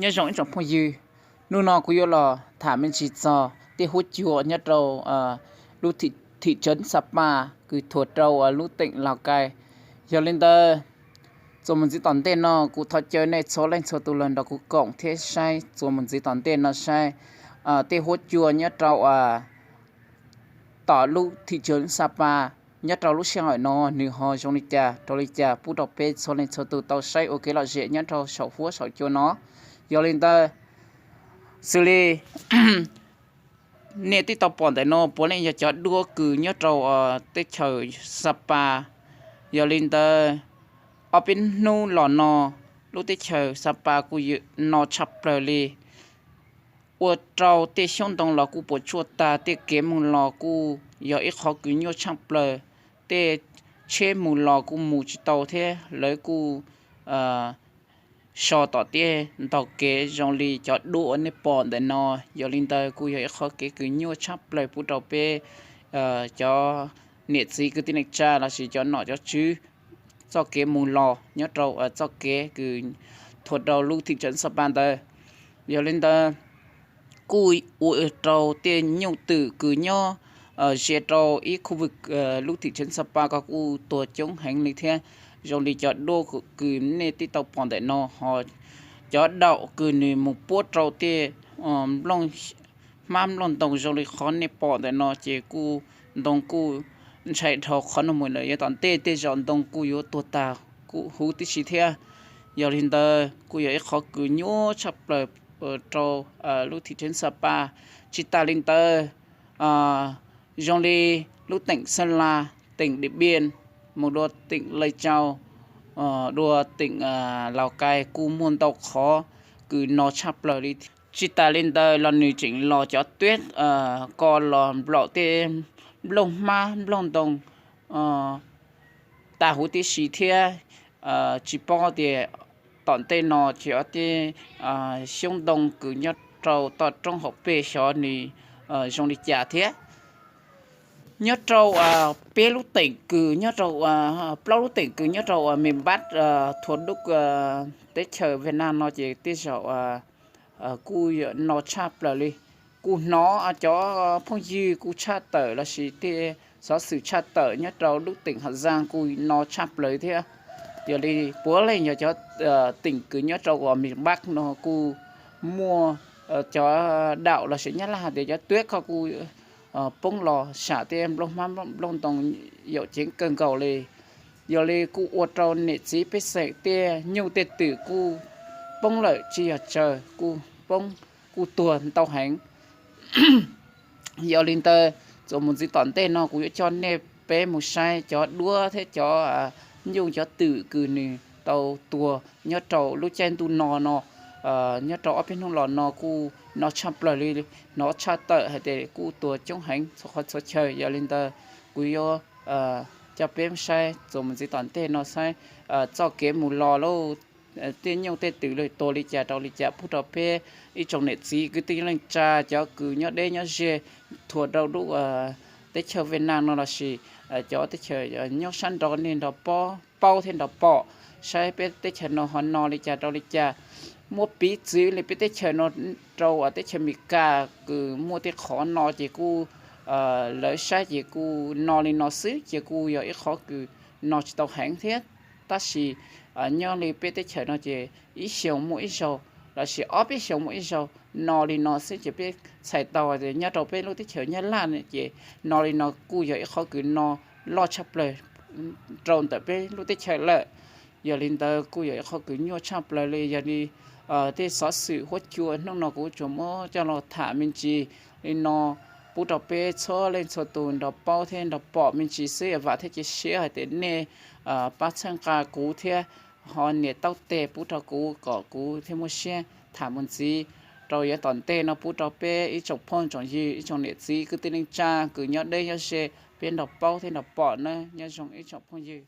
Nyob zoo ib tsoom phooj ywg, hnub no kuv yuav los tham me ntsis txog tej huab cua nyob rau lub thim tsev Xa Pa kws thuam rau lub teem Laus Kai. Yog li ntawd, txuas mus ntxiv tom ntej no kuv thov caw nej txhua leej txhua tus los nrog kuv koom thiab saib txuas mus ntxiv tom ntej no saib tej huab cua nyob rau tom lub thim tsev Xa Pa nyob rau lub sij hawm no nws ho zoo li cas rau li cas pub rau peb txhua leej txhua tus tau saib ua kev lom zem nyob rau saum huab saum cua no. Yog li ntawd, xws li nej twb tau pom ntawm no puav leej yog cov duab kws nyob rau teb chaws Xa Pa. Yog li ntawd, ob peb hnub los no lub teb chaws Xa Pa kuj no tshaj plaws li, ua rau tej xyoob ntoo los kuj puas tsuaj tag, tej kev mus los kuj yog ib qhov kws nyuaj tshaj plaws, tej tsheb mus los kuj mus tsis tau thiab lawv kuj so tom tej ntug kev zoo li cov duab uas nej pom ntawm no. Yog li ntawd kuj yog ib qhov kev kws nyuaj tshaj plaws pub rau peb cov niam txiv kwv tij neej tsa lossis cov nom cov tswv txoj kev mus los nyob rau txoj kev kws thuam rau lub thim tsev Xa Pa ntawd. Yog li ntawd, kuj ua rau tej nyuj twm kws nyob ze rau ib khu vwm lub thim tsev Xa Pa ko kuj tuag coob heev li thiab. Zoo li cov duab kws nej twb tau pom ntawm no ho cov daum kws nws mus puab rau tej nplooj hmab nplooj ntoo zoo li qhov nej pom ntawm no ces kuj ntoo kuj ntshai dhau qhov no mus lawm. Yav tom ntej tej zaum ntoo kuj yuav tuag tag kuj huv tib si thiab. Yog li ntawd kuj yog ib qhov kws nyuaj tshaj plaws rau lub thim tsev Xa Pa. Tsis tas li ntawd, zoo li lub teem Xeeb Las, teem Diam Npiaj, mus dua teem Lais Cau, dua teem Laus Kais kuj muaj ntau qhov kws no tshaj plaws li. Tsis tas li ntawd los nws tseem los cov tuab ko los nplaum tej nplooj hmab nplooj ntoo tag huv tib si thiab. Tsis paub tias tom ntej no cov tej xyoob ntoo kws nyob rau toj roob hauv pes xyov nws zoo li cas thiab. Nyob rau peb lub teem kws nyob rau, plaub lub teem kws nyob rau uas me npab thuav dub teb chaws Viaj Nam no ces tej zaum kuj no tshaj plaws li. Kuj hnov cov phooj ywg kuj tshaj tawm lossis tej xov xwm tshaj tawm nyob rau lub teem Hav Zaaj kuj no tshaj plaws thiab. Yog li puav leej yog cov teem kws nyob rau uas me npab no kuj muaj cov daum lossis Nyab Laj hais tias cov tuab ko kuj poob los sam tej nplooj hmab nplooj ntoo yaum ceev kawg nkaus li. Yog li kuj ua rau niam txiv pej xeem tej nyuj tej twm kuj poob lawm tsis yog tsawg, kuj poob kuj tuag ntau heev. Yog li ntawd, txuas mus ntxiv tom ntej no kuv yuav coj nej peb mus saib cov duab thiab cov nyuj cov twm kws nws tau tuag nyob rau lub caij ntuj no no, nyob rau ob peb hnub los no kuj no tshaj plaws li. Hnov tshaj tawm hais tias kuj tuag coob heev txhua qhov txhua chaw. Yog li ntawd, kuv yuav coj peb saib txuas mus ntxiv tom ntej no saib txoj kev mus los lauj, tej nyuj tej twm lawv tuag li cas rau li cas pub rau peb ib tsoom niam txiv kwv tij neej tsa cov kws nyob deb nyob ze thuam rau lub teb chaws Viaj Nam no lossis cov teb chaws nyob sab nraud nej nrog paub thiab nrog pom saib peb teb chaws no ho no li cas rau li cas. Muaj piv txwv li peb teb chaws no rau teb chaws Amelikas kws muaj tej qhov no ces kuj lawv saib ces kuj no li no xwb ces kuj yog ib qhov kws no tsis tau heev thiab. Tab sis nyob li peb teb chaws no ces ib xyoos muaj ib zaug lossis ob peb xyoos muaj ib zaug no li no xwb ces peb txhais tau tias nyob rau peb lub teb chaws Nyab Laj ces no li no kuj yog ib qhov kws no loj tshaj plaws rau ntawm peb lub teb chaws lawm. Yog li ntawd kuj yog ib qhov kws nyuaj tshaj plaws li. Yog li tej xov xwm huab cua hnub no kuv tsuas muab coj los tham me ntsis li no pub rau peb txhua leej txhua tus nrog paub thiab nrog pom me ntsis xwb. Vam thiab cia siab hais tias nej pab txhawb nqa kuv thiab ho nias taub teg pub rau kuv kom kuv thiaj muaj siab tham mus ntxiv rau yav tom ntej no pub rau peb ib tsoom phooj tsoom ywg ib tsoom niam txiv kwv tij neej tsa kws nyob deb nyob ze peb nrog paub thiab nrog pom nawb. Nyob zoo ib tsoom phooj ywg.